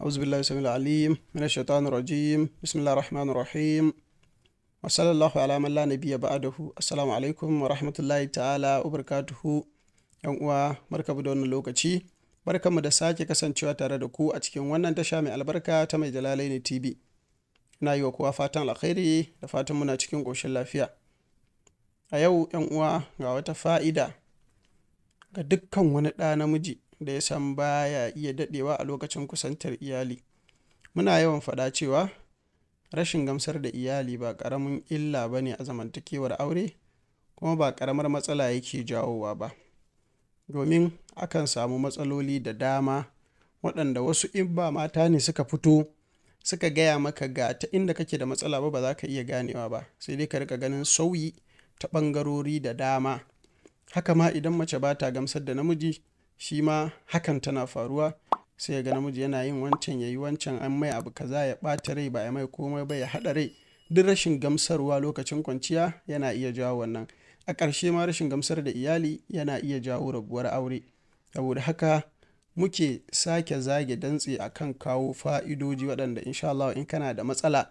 أعوذ بالله السميع العليم من الشيطان الرجيم. بسم الله الرحمن الرحيم، وصلى الله على من لا نبي بعده. Assalamu alaikum wa rahmatullahi ta'ala wa barakatuhu. Yan uwa, barkamu da wannan lokaci, barkamu da sake kasancewa tare da ku a cikin wannan tasha mai albarka ta Mai Jalalaini TV. Ina yi wa kowa fatan alkhairi da fatan muna cikin ƙoshin lafiya. A yau, yan uwa, ga wata fa'ida ga dukkan wani ɗa namiji da ya san baya iya daɗewa a lokacin kusantar iyali. Muna yawan faɗa cewa rashin gamsar da iyali ba ƙaramin illa ba ne a zamantakewar aure, kuma ba ƙaramar matsala yake jawowa ba, domin akan samu matsaloli da dama waɗanda wasu in ba mata ne suka fito suka gaya maka ga ta inda kake da matsala ba, ba za ka iya ganewa ba, sai dai ka riƙa ganin sauyi ta ɓangarori da dama. Haka ma idan mace ba ta gamsar da namiji, shi ma hakan tana faruwa. Sai ga namiji yana yin wancan, ya yi wancan, an mai abu kaza ya ɓata rai, ba ya mai komai ba ya haɗa rai. Duk rashin gamsarwa lokacin kwanciya yana iya jawo wannan. A ƙarshe ma rashin gamsar da iyali yana iya jawo rabuwar aure. Saboda haka muke sake zage dantse akan kawo fa'idoji waɗanda insha Allah in kana da matsala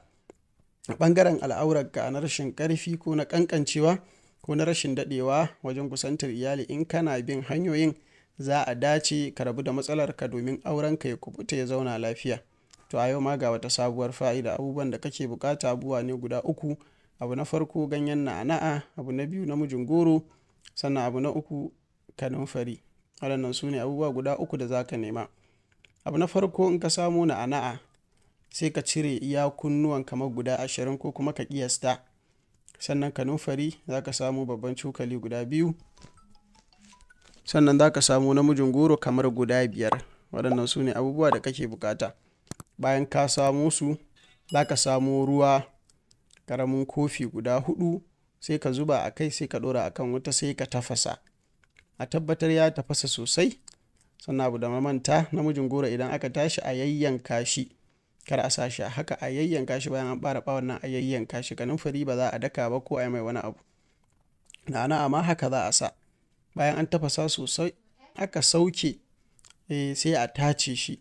a ɓangaren al'aurarka na rashin ƙarfi ko na ƙanƙancewa ko na rashin daɗewa wajen kusantar iyali, in kana bin hanyoyin za a dace ka rabu da matsalarka domin aurenka ya kubuta, ya zauna lafiya. To, a yau ma ga wata sabuwar fa'ida. Abubuwan da kake bukata abubuwa ne guda uku. Abu na farko, ganyen na'ana'a. Abu na biyu, namijin goro. Sannan abu na uku, kanumfari. Waɗannan su ne abubuwa guda uku da za ka nema. Abu na farko, in ka samo na'ana'a, sai ka cire iya kunnuwan kamar guda 20 ko kuma ka ƙiyasta. Sannan kanumfari za ka samu babban cokali guda biyu. Sannan za ka samu namijin goro kamar guda 5. Waɗannan su ne abubuwa da kake bukata. Bayan ka samo su, za ka samo ruwa ƙaramin kofi guda 4, sai ka zuba a kai, sai ka ɗora a kan wuta, sai ka tafasa. A tabbatar ya tafasa sosai. Sannan abu da manta, namijin goro idan aka tashi a yayyanka shi, kar a sa shi haka, a yayyanka shi. Bayan an ɓare ɓawon nan, a yayyanka shi. Kanumfari ba za a daka ba ko a yi mai wani abu. Na'ana'a ma haka za a sa. Bayan an tafasa sosai aka sauke, sai a tace shi.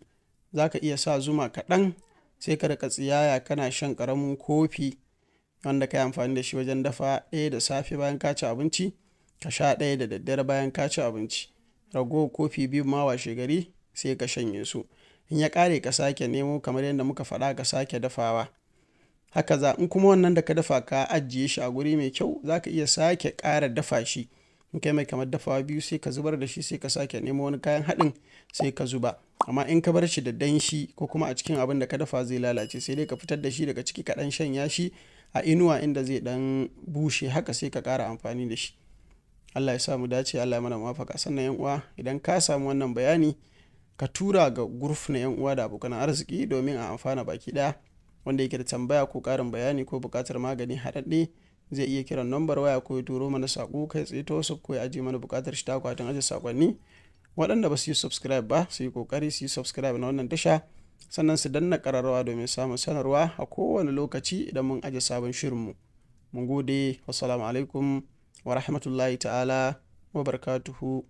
Za ka iya sa zuma kaɗan, sai ka riƙa tsiyaya kana shan ƙaramin kofi wanda ka yi amfani da shi wajen dafa ɗaya da safe bayan ka ci abinci, ka sha ɗaya da daddare bayan ka ci abinci. Ragowar kofi biyu ma washe gari sai ka shanye su. In ya ƙare, ka sake nemo kamar yadda muka faɗa, ka sake dafawa. Haka za. In kuma wannan da ka dafa ka ajiye shi a guri mai kyau, za ka iya sake ƙara dafa shi. In kai mai kamar dafawa biyu, sai ka zubar da shi, sai ka sake nemo wani kayan haɗin sai ka zuba. Amma in ka bar shi da danshi ko kuma a cikin abin da ka dafa, zai lalace. Sai dai ka fitar da shi daga ciki, ka ɗan shanya shi a inuwa inda zai ɗan bushe haka, sai ka ƙara amfani da shi. Allah ya sa mu dace, Allah ya mana muwafaka. Sannan yan uwa, idan ka samu wannan bayani, ka tura ga group na yan uwa da abokan arziki domin a amfana baki ɗaya. Wanda yake da tambaya ko ƙarin bayani ko buƙatar magani haɗaɗɗe zai iya kiran nambar waya ko ya turo mana saƙo kai tsaye ta WhatsApp ko ya ajiye mana buƙatar shi ta akwatin ajiye saƙonni. Waɗanda ba su yi subscribe ba, su yi ƙoƙari su yi subscribe na wannan tasha, sannan su danna ƙararrawa domin samun sanarwa a kowane lokaci idan mun aje sabon shirinmu. Mun gode. Wassalamu alaikum wa rahmatullahi ta'ala wa barakatuhu.